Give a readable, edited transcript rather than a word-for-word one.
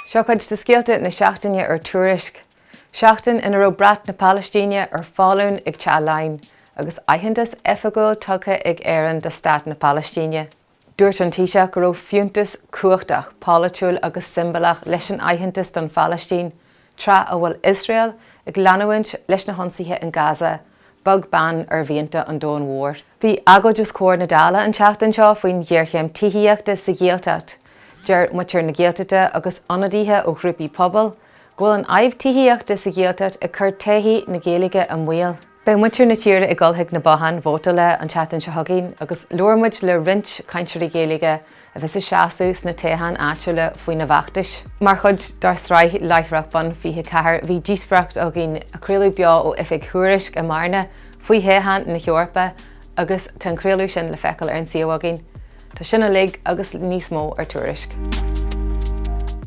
Seo cuid de scéalta na seachtaine ar Tuairisc. Seachtain ina raibh brat na Palaistíne ar foluain ag Teach Laighean agus aitheantas oifigiúil tugtha ag Éirinn do stát na Palaistíne. Dúirt an Taoiseach go raibh fiúntas cumhachtach polaitiúil agus siombalach leis an aitheantas don Phalaistín, tráth a bhfuil Iosrael ag leanúint leis na hionsaithe in Gaza, beag beann ar mhianta an domhain mhóir. Bhí agóid os comhair na Dála an tseachtain seo faoin ghéarchéim tithíochta sa Ghaeltacht. Deir muintir na Gaeltachta agus ionadaithe ó ghrúpaí pobail go bhfuil an fhadhb tithíochta sa Ghaeltacht ag cur todhchaí na Gaeilge i mbaol. Beidh muintir na tíre ag dul chuig na botháin vótála an tseachtain seo chugainn agus labhair muid le roinnt cainteoirí Gaeilge a bheas ag seasamh sna toghcháin áitiúla faoina bhfeachtais. Mar chuid dár sraith Láithreach Bonn 24 bhí díospóireacht againn a craoladh beo ó oifig Thuairisc i mBearna faoi thoghchán na hEorpa agus tá an craoladh sin le feiceáil ar an suíomh againn. Tá sin uilig agus níos mó ar Tuairisc.